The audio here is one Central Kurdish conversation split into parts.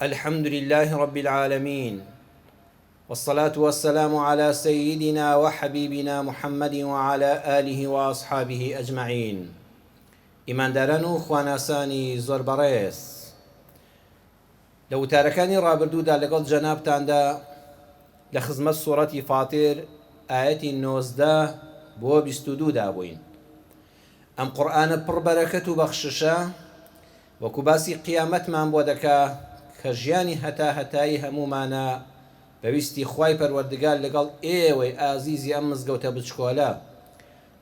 الحمد لله رب العالمین والصلاة والسلام علی سیدنا وحبیبنا محمد وعلی آله وأصحابه اجمعین ئیمانداران و خواناسانی زۆر بەڕێز لە وتارەکانی ڕابردوودا لەگەڵ جەنابتاندا لە خزمەت سوڕەتی فاتر ئایەتی 19 بۆ 22 دا بووین ئەم قورئانە پڕ بەرەکەت و بەخششە وەکو باسی قیامەتمان بۆ دەکا کە ژیانی هەتا هەتایی هەموومانە بە ویستی خوای پەروەردگار لەگەڵ ئێوەی ئازیزی ئەم مزگەوتە بچکۆلە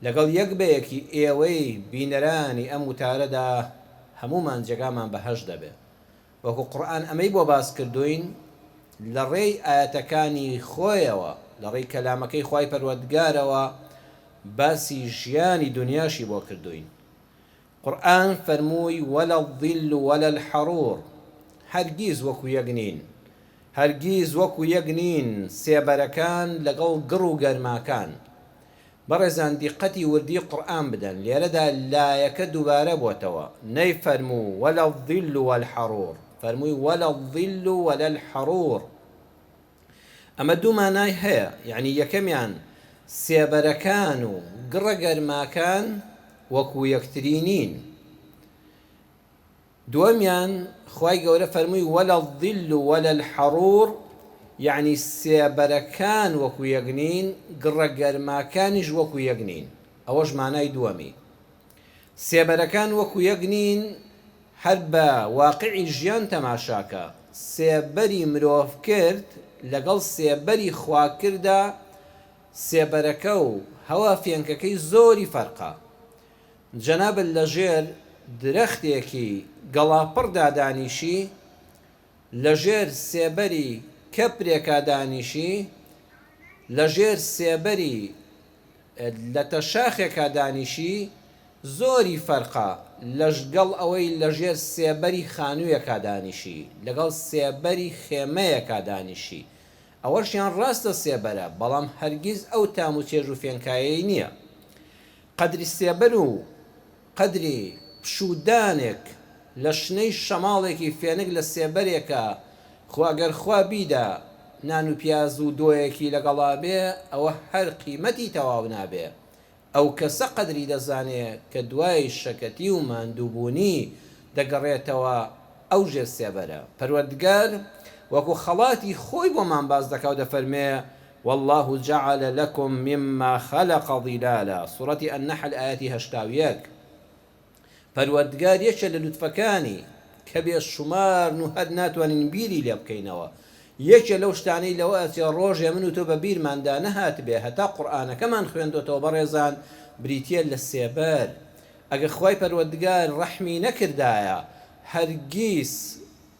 لەگەڵ یەک بەیەکی ئێوەی بینەرانی ئەم وتارەدا هەموومان جێگامان بەهەشت دەبێ وەکو قورئان ئەمەی بۆ باس کردووین لەڕێی ئایەتەکانی خۆیەوە لەڕێی کەلامەکەی خوای پەروەردگارەوە باسی ژیانی دونیاشی بۆ کردووین قورئان فەرمووی ولا الظل ولا الحرور هەرگیز وەکو یەک نین هەرگیز وەکو یەک نین سێبەرەکان لەگەڵ گڕ و گەرماکان بەڕێزان دیقەتی وردی قورئان بدەن لێرەدا لایەکە دووبارە بۆتەوە نەیفەرموو ولا الظل والحرور فەرمووی ولا الظل ولا الحرور ئەمە دوو مانای هەیە یەعنی یەکەمیان سێبەرەکان و گڕە گەرماکان وەکو یەکتری نین دووەمیان خوای گەورە فەرمووی ولا الظل ولا الحرور یەعنی سێبەرەکان وەکو یەک نین گڕە گەرماکانیش وەکو یەک نین ئەوەش مانای دووەمی سێبەرەکان وەکو یەک نین هەر بە واقعی ژیان تەماشاکە سێبەری مرۆڤ کرد لەگەڵ سێبەری خوا کردا سێبەرەکە و هەوا فێنکەکەی زۆری فەرقە جەنابت لەژێر درەختێکی گەڵاپڕدا دانیشی، لەژێر سێبەری کەپرێکا دانیشی، لەژێر سێبەری لەتە شاخێکا دانیشی، زۆری فەرقە لەگەڵ ئەوەی لەژێر سێبەری خانوویەکا دانیشی، لەگەڵ سێبەری خێمەیەکا دانیشی. ئەوەشیان ڕاستە سێبەرە، بەڵام هەرگیز ئەو تام و چێژ و فێنکایەی نییە. قەدری سێبەر و قەدری پشوودانێک لە شنەی شەماڵێکی فێنک لە سێبەرێکا، خۆ ئەگەر خوا بیدا نان و پیاز و دۆیەکی لەگەڵا بێ ئەوە هەر قیمەتی تەواو نابێ. ئەو کەسە قەدری دەزانێ کە دوای شەکەتی و ماندووبوونی دەگەڕێتەوە ئەو ژێر سێبەرە. پەروەردگار وەکو خەڵاتی خۆی بۆمان باس دەکا و دەفەرموێ، واللە جعل لکم مما خلق ظلالا، سورەتی النحل ئایەتی 81. پەروەردگار یەکێ لە لوتفەکانی کە بێ شومارن و هەر ناتوانین بیری لێ بکەینەوە، یەکێ لەو شتانەی لەوە ئەچێ ڕۆژێ من و تۆ بە بیرماندا نەهاتبێ هەتا قورئانەکەمان خوێندۆتەوە بەڕێزان بریتیە لە سێبەر ئەگەر خوای پەروەردگار ڕەحمی نەکردایە هەرگیز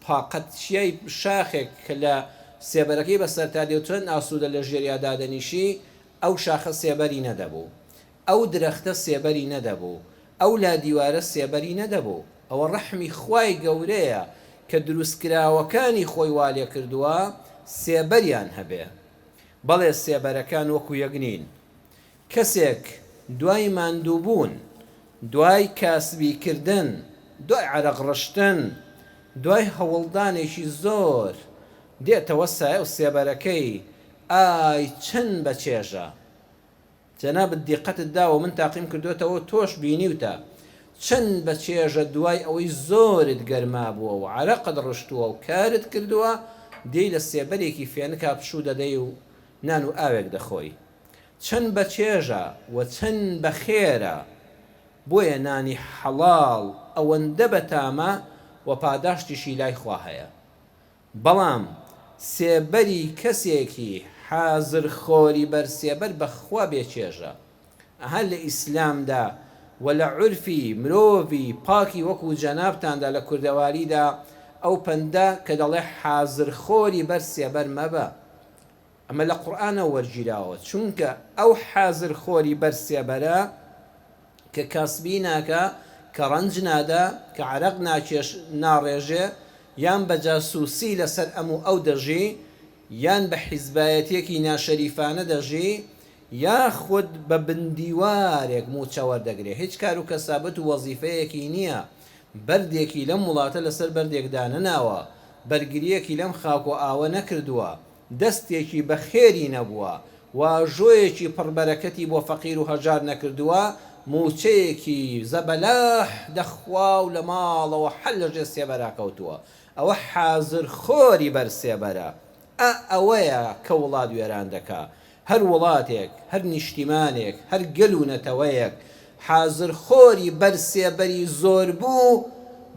پاقەت چیای شاخێک کە لە سێبەرەکەی بەسەرتا دێ و چەند ئاسوودە لە ژێریا دادەنیشی ئەو شاخە سێبەری نەدەبوو ئەو درەختە سێبەری نەدەبوو ئەو لادیوارە سێبەری نەدەبوو ئەوە ڕەحمی خوای گەورەیە کە دروستکراوەکانی خۆی والێکردووە سێبەریان هەبێ بەڵێ سێبەرەکان وەکو یەک نین کەسێک دوای ماندووبوون، دوای کاسبی کردن، دوای عەرەق ڕشتن، دوای هەوڵدانێکی زۆر دێتەوە سایە و سێبەرەکەی، ئای چەند بە چێژە! جەنابت دیقەتت داوە من تاقیم کردۆتەوە و تۆش بینیوتە، چەند بە چێژە دوای ئەوەی زۆرت گەرما بووە و عەرەقت ڕشتووە و کارت کردووە، دێی لە سێبەرێکی فێنکا پشوو دەدەی و نان و ئاوێک دەخۆی. چەند بەچێژە و چەند بەخێرە بۆیە نانی حەڵاڵ ئەوەندە بەتامە و پاداشتیشی لای خوا هەیە بەڵام سێبەری کەسێکی حازر خۆری بەر سێبەر بەخوا بێ چێژە ئەها لە ئیسلامدا و لە عورفی مرۆڤی پاکی وەکو جەنابتاندا لە کوردەواریدا ئەو پەندە کە دەڵێ حازر خۆری بەر سێبەر مەبە ئەمە لە قورئانەوە وەرگیراوە، چونکە ئەو حازر خۆری بەر سێبەرە کە کاسبی ناکا، کە ڕەنج نادا، کە عەرەق ناکێش ناڕێژێ، یان بە جاسووسی لەسەر ئەم و ئەو دەژی، یان بە حیزبایەتیەکی ناشەریفانە دەژی، یاخود بە بن دیوارێک مووچە وەردەگرێ، هیچ کار و کەسابەت و وەزیفەیەکی نییە، بەردێکی لەم وڵاتە لەسەر بەردێک دانەناوە. بەرگرییەکی لەم خاک و ئاوە نەکردووە، دەستێکی بە خێری نەبووە، واژۆیەکی پڕ بەرەکەتی بۆ فەقیر و هەژار نەکردووە، مووچەیەکی زەبەلاح دەخوا و لە ماڵەوە هەر لە ژێر سێبەرا کەوتووە. ئەوە حازرخۆری بەر سێبەرە. ئا ئەوەیە کە وڵات وێران دەکا. هەر وڵاتێک، هەر نیشتیمانێک، هەر گەل و نەتەوەیەک حازرخۆری بەر سێبەری زۆر بوو،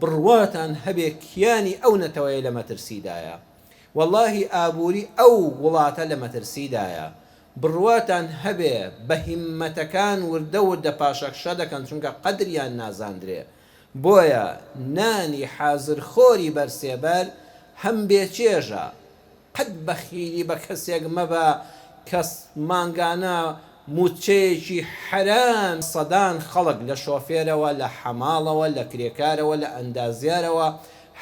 بڕواتان هەبێ کیانی ئەو نەتەوەیە لە مەترسیدایە. وەڵاهی ئابووری ئەو وڵاتە لە مەترسیدایە. بڕواتان هەبێ بە هیممەتەکان وردە وردە پاشەکشە دەکەن چونکە قەدریان نازاندرێ. بۆیە نانی حازرخۆری بەر سێبەر هەم بێ چێژە. قەت بەخیلی بە کەسێک مەبە کە مانگانە موچەیەکی حەرام سەدان خەڵک لە شۆفێرەوە لە حەماڵەوە لە کرێکارەوە لە ئەندازیارەوە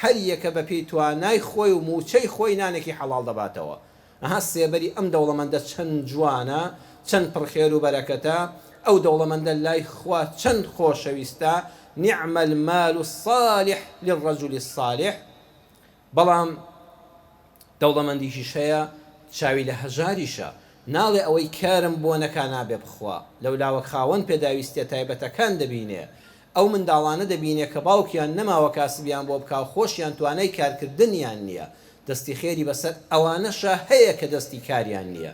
هەر یەکە بە پێی توانای خۆی و موچەی خۆی نانێکی حەڵاڵ دەباتەوە ئەها سێبەری ئەم دەوڵەمەندە چەند جوانە چەند پڕ خێر و بەرەکەتە ئەو دەوڵەمەندە لای خوا چەند خۆشەویستە نعم المال الصالح للرجل الصالح بەڵام دەوڵەمەندیشیش هەیە چاوی لە هەژاریشە ناڵێ ئەوەی کارم بۆ نەکا نابێ بخوا لەولاوە خاوەن پێداویستیە تایبەتەکان دەبینێ ئەو منداڵانە دەبینێ کە باوکیان نەماوە کاسبیان بۆ بکا و خۆشیان توانای کارکردنیان نیە دەستی خێری بەسەر ئەوانەشا هەیە کە دەستی کاریان نیە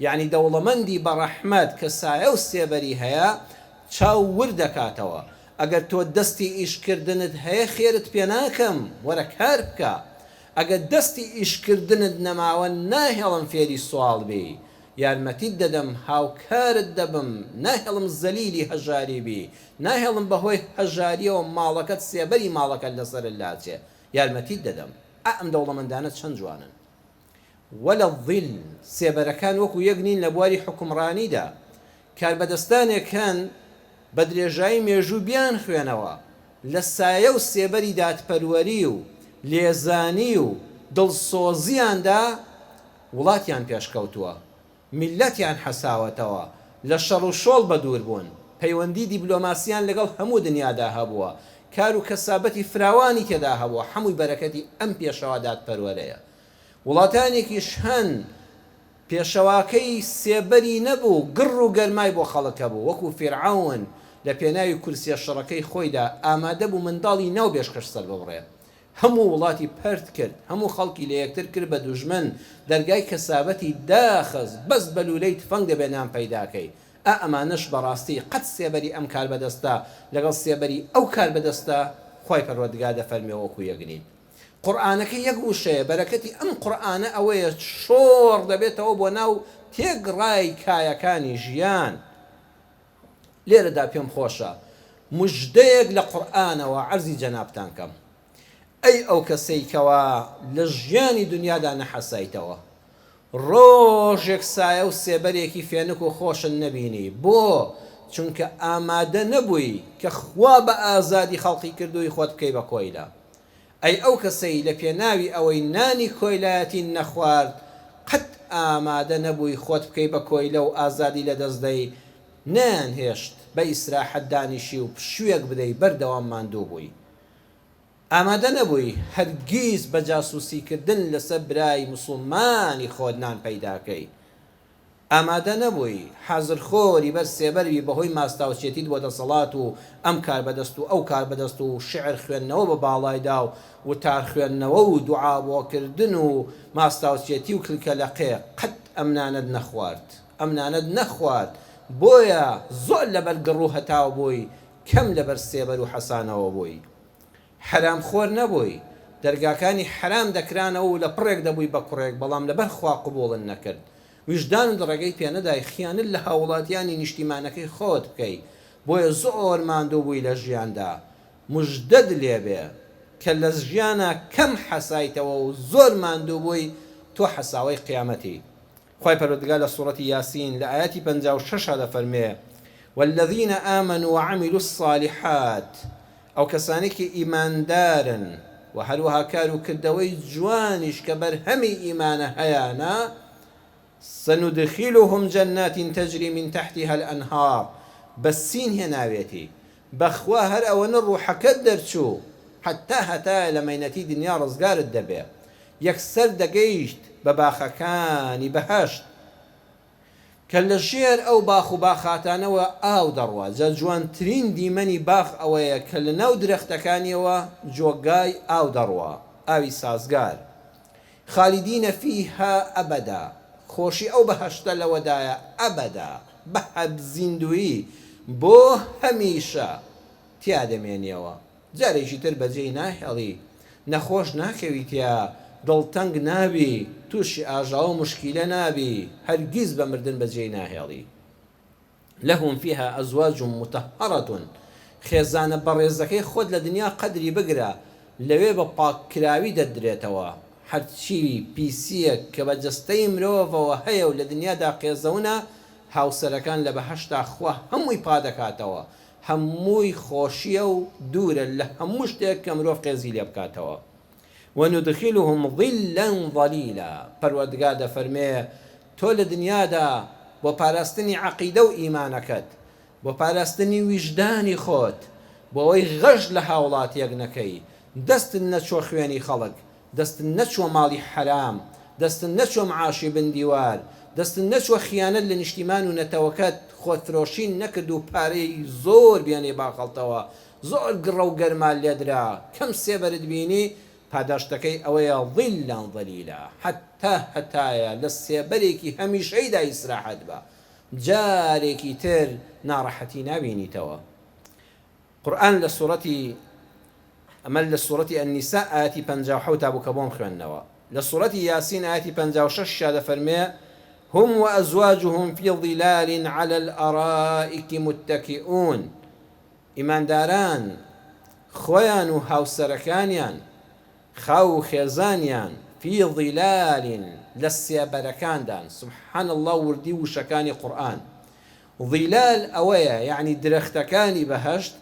یەعنی دەوڵەمەندی بەڕەحمەت کە سایە و سێبەری هەیە چاو ورد دەکاتەوە ئەگەر تۆ دەستی ئیش کردنت هەیە خێرت پێ ناکەم وەرە کار بکە ئەگەر دەستی ئیش کردنت نەماوە ناهێڵم فێری سواڵ بی یارمەتیت دەدەم هاوکارت دەبم ناهێڵم زەلیلی هەژاری بی ناهێڵم بەهۆی هەژاریەوە ماڵەکەت سێبەری ماڵەکەت لەسەرت لاچێ یارمەتیت دەدەم ئا ئەم دەوڵەمەندانە چەند جوانن ولا الظل، سێبەرەکان وەکو یەک نین لە بواری حوکمڕانیدا، کاربەدەستانێک هەن بە درێژایی مێژوو بیانخوێنەوە، لە سایە و سێبەری دادپەروەری و لێزانی و دڵسۆزییاندا وڵاتیان پێشکەوتووە، میللەتیان حەساوەتەوە، لە شەڕ و شۆڵ بەدوور بوون، پەیوەندی دیبلۆماسییان لەگەڵ هەموو دنیادا هەبووە، کار و کەسابەتی فراوانی تێدا هەبووە، حەمووی بەرەکەتی ئەم پێشەوا دادپەروەرەیە. وڵاتانێکیش هەن پێشەواکەی سێبەری نەبوو، گڕ و گەرمای بۆ خەڵک هەبوو، وەکو فیرعەون لە پێناوی کورسیە شڕەکەی خۆیدا ئامادە بوو منداڵی ناو بێشکەش سەرببڕێ. هەموو وڵاتی پەرت کرد، هەموو خەڵکی لە یەکتر کرد بە دوژمن، دەرگای کەسابەتی داخست، بەس بە لوولەی تفەنگ دەبێ نان پەیدا کەی. ئا ئەمانەش بەڕاستی قەت سێبەری ئەم کاربەدەستە لەگەڵ سێبەری ئەو کاربەدەستە خوای پەروەردگار دەفەرموێ وەکو یەک نین. قورئانەکە یەک وشەیە، بەرەکەتی ئەم قورئانە ئەوەیە شۆڕ دەبێتەوە بۆ ناو تێکڕای کایەکانی ژیان. لێرەدا پێم خۆشە مژدەیەک لە قورئانەوە عەرزی جەنابتان کەم. ئەی ئەو کەسەی کەوا لە ژیانی دونیادا نەحەسایتەوە، ڕۆژێک سایە و سێبەرێکی فێنک و خۆشت نەبینی، بۆ؟ چونکە ئامادە نەبووی کە خوا بە ئازادی خەڵقی کردووی خۆت بکەی بە کۆیلە. ئەی ئەو کەسەی لە پێناوی ئەوەی نانی کۆیلایەتیت نەخوارد قەت ئامادە نەبووی خۆت بکەی بە کۆیلە و ئازادی لەدەست دەی، نەیانهێشت بە ئیسراحەت دانیشی و پشوویەک بدەی بەردەوام ماندوو بووی. ئامادە نەبووی هەرگیز بە جاسووسی کردن لەسەر برای موسوڵمانی خۆت نان پەیدا کەی. ئامادە نەبووی حازرخۆری بەر سێبەر بی بەهۆی ماستاوچێتیت بۆ دەسەڵات و ئەم کاربەدەست و ئەو کاربەدەست و شیعر خوێندنەوە بە باڵایدا و وتار خوێندنەوە و دوعا بۆکردن و ماستاوچێتی و کلکەلەقێ قەت ئەم نانەت نەخوارد ئەم نانەت نەخوارد بۆیە زۆر لەبەر گڕ و هەتاو بووی کەم لەبەر سێبەر و حەسانەوە بووی. حەرام خۆر نەبووی، دەرگاکانی حەرام دەکرانەوە و لە پڕێک دەبووی بە کوڕێک، بەڵام لەبەر خوا قبوڵت نەکرد. ویژدانت ڕێگەی پێنەدای خیانەت لە هاووڵاتیانی نیشتیمانەکەی خۆت بکەی، بۆیە زۆر ماندوو بووی لە ژیاندا. مژدەت لێبێ کە لە ژیانا کەم حەسایتەوە و زۆر ماندوو بووی، تۆ حەساوەی قیامەتی. خوای پەروەردگار لە سوڕەتی یاسین لە ئایەتی 56 دا دەفەرموێ، والذین آمنوا وعملوا الصالحات، ئەو کەسانەی کە ئیماندارن و هەروەها کار و کردەوەی جوانیش کە بەرهەمی ئیمانە هەیانە، سندخلهم جنات تجری من تحتها الانهار، بە سین هێناوێتی، بەخوا هەر ئەوەنە ڕوحەکەت دەرچوو هەتا هەتایە لە مەینەتی دنیا ڕزگارت دەبێ. یەکسەر دەگەیشت بە باخەکانی بەهەشت کە لە ژێر ئەو باخ و باخاتانەوە ئاو دەڕوا، جا جوانترین دیمەنی باخ ئەوەیە کە لە ناو درەختەکانیەوە جۆگای ئاو دەڕوا، ئاوی سازگار. خالدین فیها ابدا، خۆشی ئەو بەهەشتە لەوەدایە ابدا، بە زیندوویی، بۆ هەمیشە تیا دەمێنیەوە. جارێکی تر بەجێی ناهێڵی، نەخۆش ناکەوی تیا، دڵتەنگ نابی، تووشی ئاژاوە و موشکیلە نابی، هەرگیز بە مردن بەجێی ناهێڵی. لهم فیها ازواج مطهرە، خێزانە بەڕێزەکەی خۆت لە دنیا قەدری بگرە، لەوێ بە پاککراوی دەتدرێتەوە. هەرچی پیسییەک کە بە جەستەی مرۆڤەوە هەیە و لە دنیادا قێزەونە، هاوسەرەکان لە بەهەشتا خوا هەمووی پادەکاتەوە، هەمووی خۆشییە و دوورە لە هەموو شتێک کە مرۆڤ قێزی لێ بکاتەوە. وندخلهم ظلا ظلیلا، پەروەردگار دەفەرمێ، تۆ لە دنیادا بۆ پاراستنی عەقیدە و ئیمانەکەت، بۆ پاراستنی ویژدانی خۆت، بۆ ئەوەی غەش لە هاوڵاتیەک نەکەی، دەستت نەچووە خوێنی خەڵک، دەستت نەچووە ماڵی حەرام، دەستت نەچووە معاشی بن دیوار، دەستت نەچووە خیانەت لە نیشتیمان و نەتەوەکەت، خۆتفرۆشی نەکرد و پارەی زۆر بێنەی باخەڵتەوە، زۆر گڕە و گەرما لێدرا، کەم سێبەرت بینی، پاداشتەکەی ئەوەیە ظلا ظلیلا، هەتا هەتایە لە سێبەرێکی هەمیشەیدا ئیسراحەت بە، جارێکی تر ناڕەحەتی نابینیتەوە. قورئان لە سوڕەتی ئەمە لە سوڕەتی النساء ئایەتی 57 بوو کە بۆم خوێندنەوە لە سوڕەتی یاسین ئایەتی 56 شا دەفەرمێ هم وأزواجهم في ظلال على الأرائك متكئون ئیمانداران خۆیان و هاوسەرەکانیان خاو و خێزانیان فی ظلال لە سێبەرەکاندان سبحان اللە وردی وشەکانی قورئان ظلال ئەوەیە یەعنی درەختەکانی بەهەشت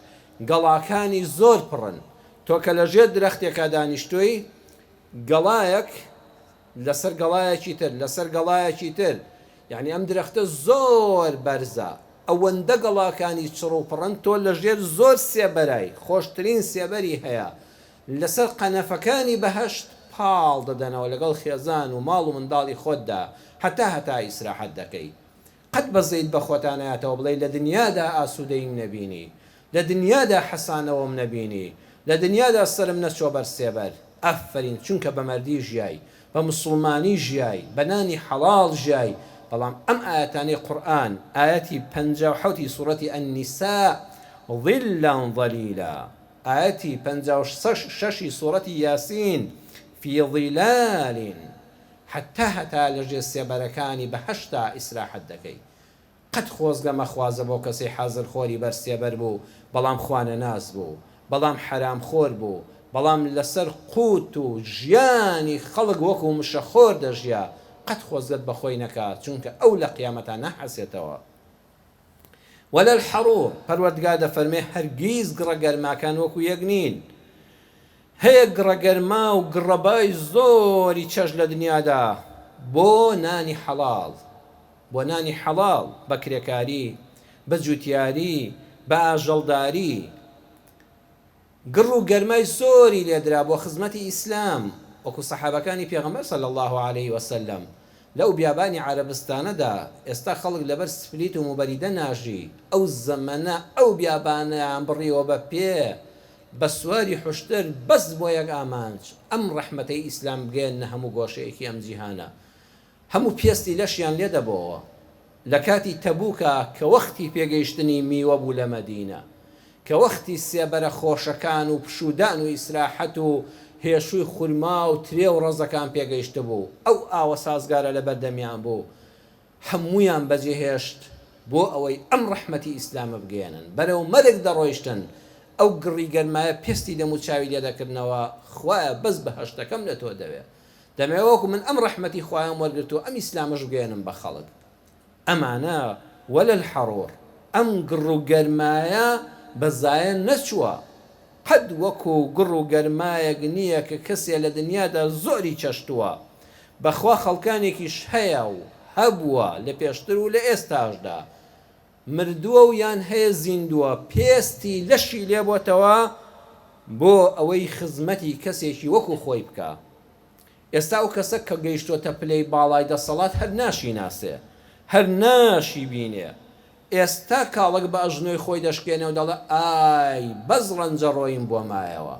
گەڵاکانی زۆر پڕن تۆ کە لە ژێر درەختێکا دانیشتووی گەڵایەک لەسەر گەڵایەکی تر لەسەر گەڵایەکی تر یەعنی ئەم درەختە زۆر بەرزە ئەوەندە گەڵاکانی چڕ و پڕن تۆ لە ژێر زۆر سێبەرای خۆشترین سێبەری هەیە لەسەر قەنەفەکانی بەهەشت پاڵ دەدەنەوە لەگەڵ خێزان و ماڵ و منداڵی خۆتدا هەتا هەتا ئیسراحەت دەکەی قەت بەزەیت بە خۆتا نایەتەوە بڵێی لە دنیادا ئاسوودەییم نەبینی، لە دنیادا حەسانەوەم نەبینی، لە دنیادا سەرم نەچووە بەر سێبەر. ئافەرین چونکە بە مەردی ژیای، بە موسڵمانی ژیای، بە نانی حەڵاڵ ژیای، بەڵام ئەم ئایەتانەی قورئان، ئایەتی 57 ی سوڕەتی النساء، ظلا ظلیلا، ئایەتی 56 ی سوڕەتی یاسین، فی ظلال، هەتا هەتا لە ژێر سێبەرەکانی بەهەشتا ئیسراحەت دەکەی. قەت خۆزگە مەخوازە بۆ کەسێ حازر خۆری بەر سێبەر بوو بەڵام خوانەناس بوو، بەڵام حەرام خۆر بوو، بەڵام لەسەر قوت و ژیانی خەڵک وەکو مشەخۆر دەژیا، قەت خۆزگەت بە خۆی نەکا چونکە ئەو لە قیامەتا ناحەسێتەوە. ولا الحرور، پەروەردگار دەفەرمێ هەرگیز گڕە گەرماکان وەکو یەک نین. هەیە گڕەگەرما و گڕەبای زۆری چەشت لە دنیادا بۆ نانی حەڵاڵ، بۆ نانی حەڵاڵ بە کرێکاری، بە جوتیاری، بە ئاژەڵداری، گڕ و گەرمای زۆری لێدرا بۆ خزمەتی ئیسلام، وەکو سەحابەکانی پێغەمبەر صلی اللە علیە وسلم لەو بیابانی عەرەبستانەدا، ئێستا خەڵک لەبەر سپلیت و موبەریدە ناژی، ئەو زەمەنە ئەو بیابانەیان بڕیوە بە پێ، بە سواری حوشتر بەس بۆ یەک ئامانج ئەم ڕەحمەتەی ئیسلام بگەیەننە هەموو گۆشەیەکی ئەم جیهانە هەموو پێستی لەشیان لێ دەبۆوە لە کاتی تەبوکا کە وەختی پێگەیشتنی میوە بوو لە مەدینە کە وەختی سێبەرە خۆشەکان و پشوودان و ئیسراحەت و هێشووی خورما و ترێ و ڕەزەکان پێگەیشتبوو ئەو ئاوە سازگارە لەبەر دەمیان بوو هەموویان بەجێهێشت بۆ ئەوەی ئەم ڕەحمەتی ئیسلامە بگەیەنن، بەرەو مەرگ دەڕۆیشتن، ئەو گڕی گەرمایە پێستی دەموچاوی لێدەکردنەوە، خوایە بەس بەهەشتەکەم لە تۆ دەوێ، دەمەوێ وەکو من ئەم ڕەحمەتی خوایەم وەرگرتووە ئەم ئیسلامەش بگەیەنم بە خەڵک. ئەمانە ولا الحرور، ئەم گڕ و گەرمایە بە زایە نەچووە، قەت وەکو گڕ و گەرمایەک نییە کە کەسێ لە دنیادا زۆری چەشتووە، بەخوا خەڵکانێکیش هەیە و هەبووە لە پێشتر و لە ئێستاشدا مردووە و یان هەیە زیندووە پێستی لەشی لێبۆتەوە بۆ ئەوەی خزمەتی کەسێکی وەکو خۆی بکا. ئێستا ئەو کەسە کە گەیشتۆتە پلەی باڵای دەسەڵات هەر ناشیناسێ، هەر ناشیبینێ. ئێستا کاڵەک بە ئەژنۆی خۆی دەشکێنێ و دەڵێ ئای بەس ڕەنجەڕۆییم بۆ مایەوە.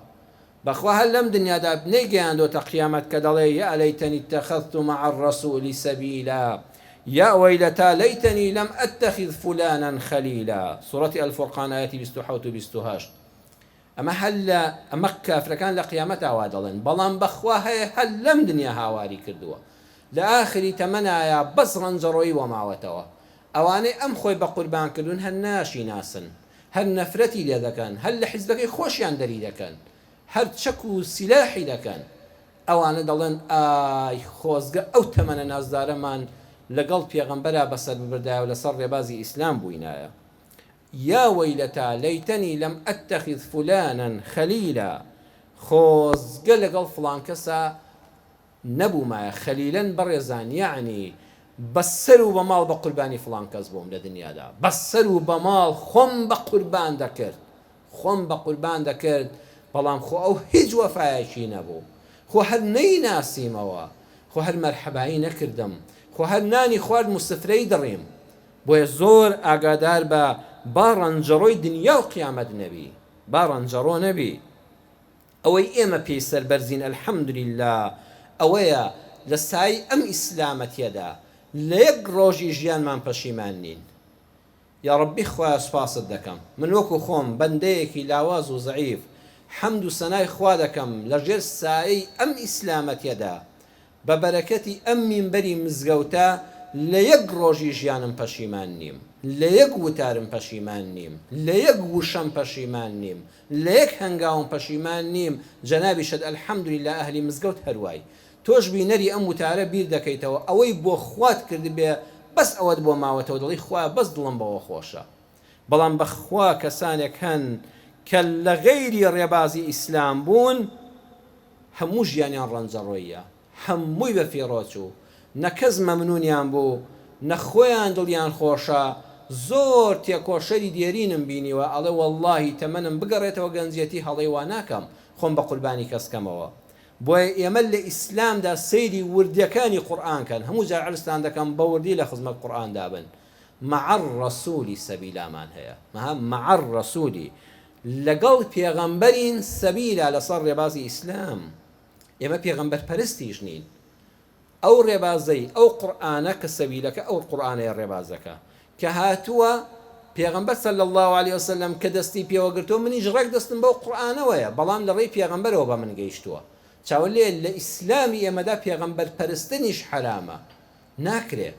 بەخوا هەر لەم دنیادا نەیگەیاندۆتە قیامەت کە دەڵێ یا لیتنی اتخذت مع الرسول سبیلا یا ویلتی لیتنی لم اتخذ فلانا خلیلا سورەتی الفرقان ئایەتی 27 و 28 ئەمە هەر لە ئەمە کافرەکان لە قیامەتا وا دەڵێن بەڵام بەخوا هەیە هەر لەم دنیا هاواری کردووە لە ئاخری تەمەنایا بەس ڕەنجەڕۆیی بۆ ماوەتەوە ئەوانەی ئەم خۆی بە قوربان کردوون هەر ناشیناسن هەر نەفرەتی لێ دەکەن هەر لە حیزبەکەی خۆشیان دەری دەکەن هەر چەک و سیلاحی دەکەن ئەوانە دەڵێن ئای خۆزگە ئەو تەمەنە نازدارەمان لەگەڵ پێغەمبەرا بەسەر ببردایە و لەسەر ڕێبازی ئیسلام بووینایە یا ویلتی لیتنی لم اتخذ فلانا خلیلا خۆزگە لەگەڵ فڵان کەسا نەبوومایە خەلیلەن بەڕێزان یەعنی بە سەر و بە ماڵ بە قوربانی فڵان کەس بووم لە دنیادا بە سەر و بە ماڵ خۆم بە قوربان دەکرد خۆم بە قوربان دەکرد بەڵام خۆ ئەو هیچ وەفایەکی نەبوو خۆ هەر نەیناسیمەوە خۆ هەر مەرحەبایی نەکردم خۆ هەر نانی خواردم و سفرەی دڕیم بۆیە زۆر ئاگادار بە با ڕەنجەڕۆی دنیا و قیامەت نەبی با ڕەنجەڕۆ نەبی. ئەوەی ئێمە پێی سەربەرزین الحمدللە ئەوەیە لە سایەی ئەم ئیسلامەتیەدا لە یەک ڕۆژی ژیانمان پەشیمان نین یاڕەبی خوایە سوپاست دەکەم من وەکو خۆم بەندەیەکی لاواز و زەعیف حەمد و سەنای خوا دەکەم لە ژێر سایەی ئەم ئیسلامەتیەدا بە بەرەکەتی ئەم مینبەری مزگەوتە لە یەک ڕۆژی ژیانم پەشیمان نیم، لە یەک وتارم پەشیمان نیم، لە یەک وشەم پەشیمان نیم، لە یەک هەنگاوم پەشیمان نیم، جەنابیشت الحمدللە ئەهلی مزگەوت هەروای. تۆش بینەری ئەم وتارە بیر دەکەیتەوە ئەوەی بۆ خوات کردبێ بەس ئەوەت بۆ ماوەتەوە دەڵێی خوایە بەس دڵم بەوە خۆشە. بەڵام بەخوا کەسانێک هەن کە لە غەیری ڕێبازی ئیسلام بوون، هەموو ژیانیان ڕەنجەڕۆییە هەمووی بە فیڕۆ چوو نە کەس مەمنونیان بوو نە خۆیان دڵیان خۆشە زۆر تێکۆشەری دێرینم بینیوە ئەڵێ وەڵاهی تەمەنم بگەڕێتەوە گەنجیەتی هەڵەی وا ناکەم خۆم بە قوربانی کەس کەمەوە بۆیە ئێمە لە ئیسلامدا سەیری وردیەکانی قورئان کەن هەموو جار عەرزتان دەکەم بە وردی لە خزمەت قورئاندا بن مع الرسول سەبیلامان هەیە مع الرسول لەگەڵ پێغەمبەرین سەبیلا لەسەر ڕێبازی ئیسلام ئێمە پێغەمبەر پەرستیش نین ئەو ڕێبازەی ئەو قورئانە کە سەبیلەکە ئەو قورئانەیە ڕێبازەکە کە هاتووە پێغەمبەر صلی اللە علیە وسلم کە دەستی پێوە گرتووە منیش ڕێک دەستم بەو قورئانەوەیە بەڵام لە ڕێی پێغەمبەرەوە بە من گەیشتووە چاوە لێ لە ئیسلامی ئێمەدا پێغەمبەر پەرستنیش حەرامە ناکرێ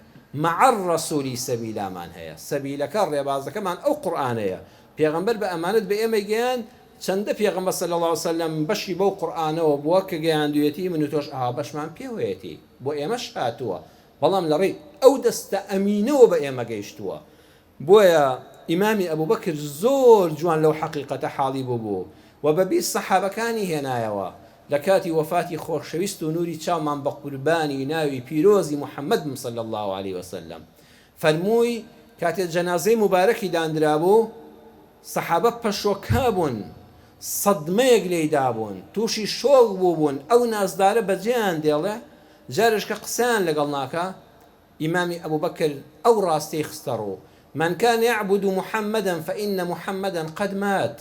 مع الرسول سبیلامان هەیە سەبیلەکە ڕێبازەکەمان ئەو قورئانەیە پێغەمبەر بە ئەمانەت بە ئێمەی گەیاند چەندە پێغەمبەر صلی اللە علیە وسلم بەشی بەو قورئانەوە بووە کە گەیاندویەتی من و تۆش ئەها بەشمان پێوەیەتی بۆ ئێمەش هاتووە بەڵام لەڕێی ئەو دەستە ئەمینەوە بە ئێمە گەیشتووە بۆیە ئیمامی ئەبوبەکر زۆر جوان لەو حەقیقەتە حاڵی بووبوو و بە بیر سەحابەکانی هێنایەوە لە کاتی وەفاتی خۆشەویست و نوری چاومان بە قوربانی ناوی پیرۆزی محمد بم صلی اللە علیە وسلم فەرمووی کاتێ جەنازەی موبارەکی داندرابوو سەحابە پەشۆکابوون سەدمەیەک لێی دابوون تووشی شۆک بووبوون ئەو نازدارە بەجێیان دێڵێ جارێش کە قسەیان لەگەڵ ناکا ئیمامی ئەبوبەکر ئەو ڕاستیەی خستە ڕوو، من کان یعبد محمدا فان محمدا قد مات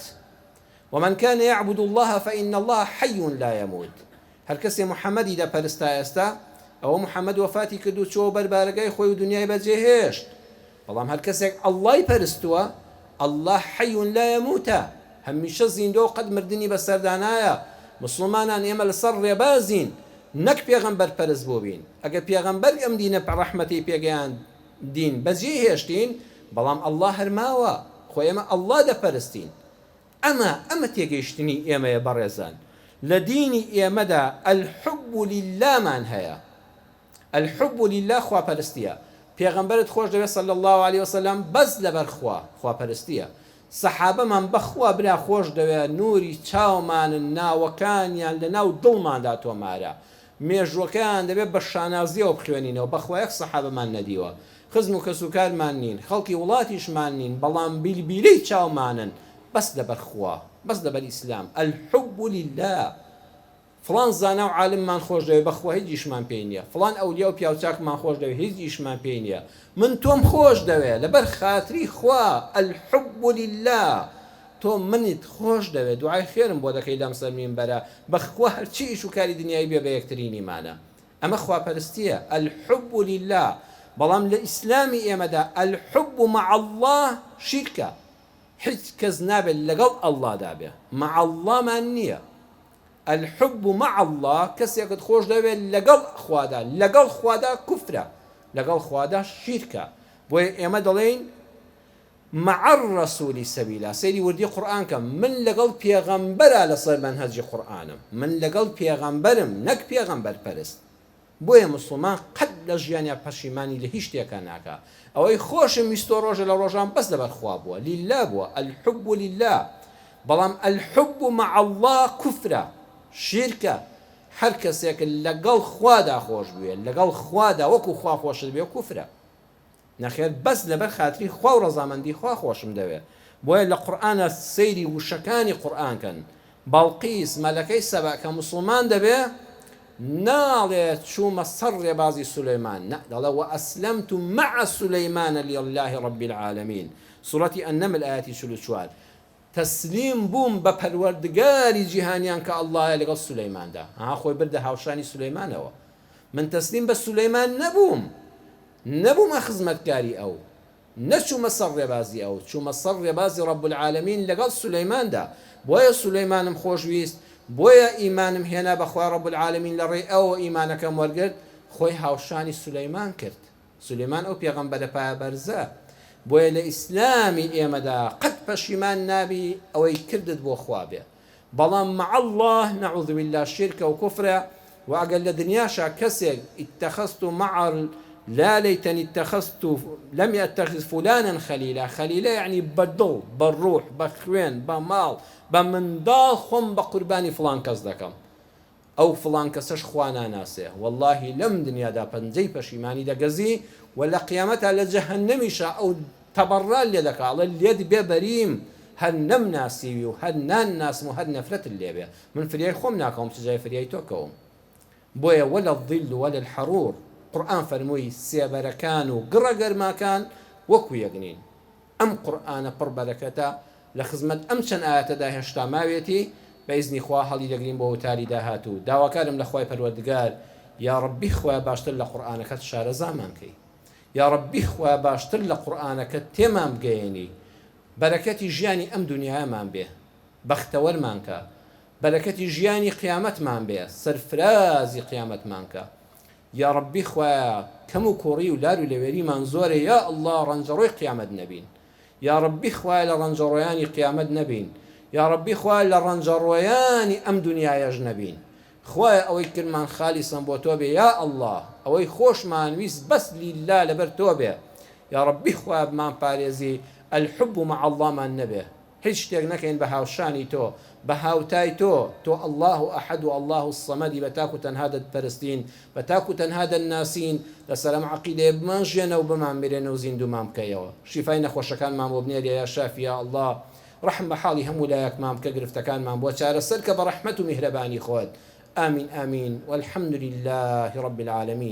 ومن کان یعبد اللە فان اللە حی لا یموت، هەرکەسێ محمدی دەپەرست تا ئێستا ئەوە محمد وەفاتی کرد و چۆوە بەر بارەگای خۆی و دونیای بەجێهێشت، بەڵام هەرکەسێک اللە ی پەرستووە اللە حی لا یموتە هەمیشە زیندووە و قەت مردنی بەسەردا نایە، موسڵمانان ئێمە لەسەر ڕێبازین نەک پێغەمبەر پەرست بووبین، ئەگەر پێغەمبەر ئەم دینە ڕەحمەتەی پێگەیاندین بەجێی هێشتین بەڵام اللە هەر ماوە خۆ ئێمە اللە دەپەرستین ئەمە ئەمە تێگەیشتنی ئێمەیە بەڕێزان لە دینی ئێمەدا الحب للە مان هەیە الحب للە خواپەرستیە پێغەمبەرت خۆش دەوێت صلی اللە علیە وسلم بەس لەبەر خوا خواپەرستیە سەحابەمان بەخوا برا خۆش دەوێ نوری چاومانن ناوەکانیان لەناو دڵماندا تۆمارە مێژوەکەیان دەبێت بە شانازیەوە بخوێنینەوە بەخوا یەک سەحابەمان نەدیوە خزم و کەسوکارمان نین خەڵکی وڵاتیشمان نین بەڵام بیلبیلەی چاومانن بەس لەبەر خوا بەس لەبەر ئیسلام الحب للە. فڵان زانا و عالممان خۆش دەوێ بەخوا هیچ ئیشمان پێی نیە فڵان ئەولیا و پیاوچاکمان خۆش دەوێ هیچ ئیشمان پێی نیە من تۆم خۆش دەوێ لەبەر خاتری خوا الحب للە تۆ منت خۆش دەوێ دوعای خێرم بۆ دەکەی لەم سەر مینبەرە بەخوا هەرچی ئیش و کاری دنیایی بێ بە یەکترینیمانە ئەمە خواپەرستیە الحب للە بەڵام لە ئیسلامی ئێمەدا الحب مع اللە شیرکە هیچ کەس نابێت لەگەڵ اللە دا بێ مع اللە مان نیە الحب مع اللە کەسێکت خۆش دەوێت لەگەڵ خوادا لەگەڵ خوادا کوفرە لەگەڵ خوادا شیرکە بۆیە ئێمە دەڵێین مع الرسول سبیلا سەیری وردی قورئان کە من لەگەڵ پێغەمبەرا لەسەر مەنهەجی قورئانم من لەگەڵ پێغەمبەرم نەک پێغەمبەر پەرست بۆیە موسڵمان قەت لە ژیانیا پەشیمانی لە هیچ شتێکا ناکا ئەوەی خۆشم ویستوە ڕۆژێ لە ڕۆژان بەس لەبەر خوا بووە للە بووە الحب للە بەڵام الحب مع اللە کوفرە شیرکە هەر کەسێک لەگەڵ خوادا خۆش بوێ لەگەڵ خوادا وەکو خوا خۆشت بوێ کوفرە. نەخێر بەس لەبەر خاتری خوا و ڕەزامەندی خوا خۆشم دەوێ بۆیە لە قورئانا سەیری وشەکانی قورئان کەن بەڵقیس مەلەکەی سەبەء کە موسڵمان دەبێ ناڵێ چوومە سەر ڕێبازی سولەیمان نا دەڵێ واسلمت مع سلیمان للە رب العالمین سورەتی النمل ئایەتی 44 تەسلیم بووم بە پەروەردگاری جیهانیان کە اللە یە لەگەڵ سولەیماندا ها خۆی بردە هاوشانی سولەیمانەوە من تەسلیم بە سولەیمان نەبووم نەبوومە خزمەتکاری ئەو، نەچوومە سەر ڕێبازی ئەو، چوومە سەر ڕێبازی رب العالمین لەگەڵ سولەیماندا، بۆیە سولەیمانم خۆشویست، بۆیە ئیمانم هێنا بە خوای رب العالمین لە ڕێی ئەوەوە ئیمانەکەم وەرگرت، خۆی هاوشانی سولەیمان کرد، سولەیمان ئەو پێغەمبەرە پایەبەرزە، بۆیە لە ئیسلامی ئێمەدا قەت پەشیمان نابی ئەوەی کردت بۆ خوا بێ، بەڵام مع اللە نعوذ باللە شیرکە و کوفرە وە ئەگەر لە دنیاشا کەسێک اتخذت مع لا ليتني اتخذت لم اتخذ فلانا خليلا خلیلە یەعنی بە دڵ بە ڕوح بە خوێن بە ماڵ بە منداڵ خۆم بە قوربانی فڵان کەس دەکەم ئەو فڵان کەسەش خوا ناناسێ وەڵاهی لەم دنیادا پەنجەی پەشیمانی دەگەزی و لە قیامەتا لە جەهەنەمیشا ئەو تەبەڕا لێ دەکا ئەڵێ لێت بێ بەریم هەر نەم ناسیوی و هەر نان ناسم و هەر نەفرەتت لێ بێ من فریای خۆم ناکەوم چ جای فریای تۆ کەوم بۆیە ولا الظل ولا الحرور قورئان فەرمووی سێبەرەکان و گڕە گەرماکان وەکو یەک نین ئەم قورئانە پڕ بەرەکەتە لە خزمەت ئەم چەند ئایەتەدا هێشتا ماوێتی بە ئیزنی خوا هەڵی دەگرین بۆ وتاری داهاتوو داواکارم لە خوای پەروەردگار یاڕەبی خوایە باشتر لە قورئانەکەت شارەزامان کەی یاڕەبی خوایە باشتر لە قورئانەکەت تێمان بگەیەنی بەرەکەتی ژیانی ئەم دونیایەمان بێ بەختەوەرمان کە بەرەکەتی ژیانی قیامەتمان بێ سەرفرازی قیامەتمان کە یاڕەبی خوایە کەم و کوڕی و لار و لەوێریمان زۆرە یا اللە ڕەنجەڕۆی قیامەت نەبین یاڕەبی خوایە لە ڕەنجەڕۆیانی قیامەت نەبین یاڕەبی خوایە لە ڕەنجەڕۆیانی ئەم دونیایەش نەبین خوایە ئەوەی کردمان خالیسەن بۆ تۆ بێ یا اللە ئەوەی خۆشمان ویست بەس للە لەبەر تۆ بێ یاڕەبی خوایە بمان پارێزی الحب مع اللە مان نەبێ هیچ شتێک نەکەین بە هاوشانی تۆ، بە هاوتای تۆ، تۆ اللە احد و اللە الصمد ی بە تاک و تەنها دەتپەرستین، بە تاک و تەنها دەتناسین، لەسەر ئەم عەقیدەیە بمانژیەنە و بمانمرێنە و زیندوومان بکەیەوە. شیفای نەخۆشەکانمان بۆ بنێرە یا شافی یا اللە، ڕەحم بە حاڵی هەموو لایەکمان بکە گرفتەکانمان بۆ چارەسەر کە بە ڕەحمەت و میهرەبانی خۆت. آمین آمین والحمد للە رب العالمین.